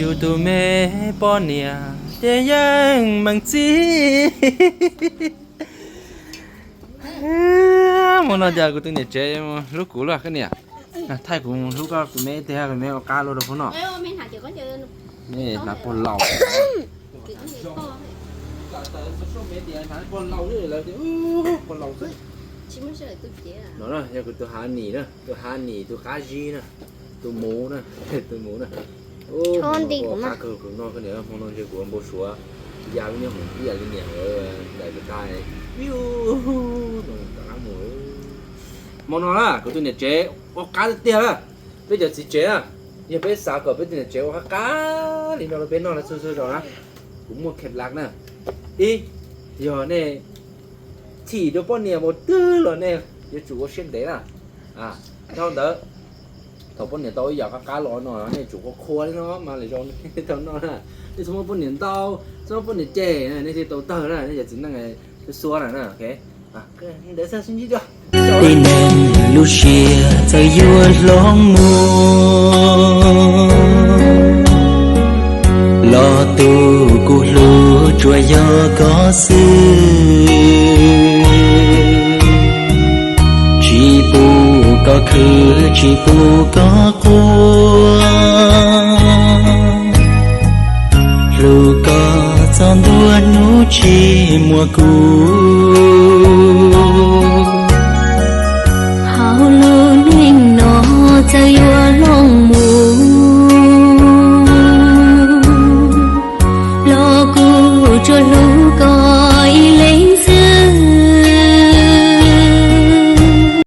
Yus tus me poj niam ces yeej meem txij. Hmo no cas kuv tus niam tsev hlub kuv luaj koj niam. Thaij kuv hlub koj tus me tiag, kuv me ua qab luaj rau pub no. Hnav pog laus. Pog laus xwb. No yog kuv tus honey na, tus honey, tus qab zib na, tus muv na, tus muv na. Qab kawg kuv noj koj niam, hmo no ntshe kuv npau suav ya lub nyob hoom ib yam li niam lawv daim pes tas. Hmo no na kuv tus niam tsev ua qab tiag tiag na. Peb cov txiv tsev na, yog peb xav kom peb tus niam tsev ua qab qab li no rau peb noj na, txhua txhua zaus na, kuv muaj khees laj na. Ib, yog nej chim rau poj niam mus twg los nej yuav tsum ua siab ntev na. Dhau ntawd, thaum poj niam tau ib yam qab qab los no nej tsum qhuas qhuas li no mas lwm zaus nej tau noj na. Nej txhob muab poj niam ntaus, txhob muab poj niam cem, nej thiaj tau tawg na, nej cov txiv neej xuab xuab na. Tib neeg lub siab txawm yuav hloov mus, los tus kuv hlub tsuas yog koj xwb. Tsis pub koj khwv, tsis pub koj quaj, hlub koj txog ntua hnub tsis muaj kuv.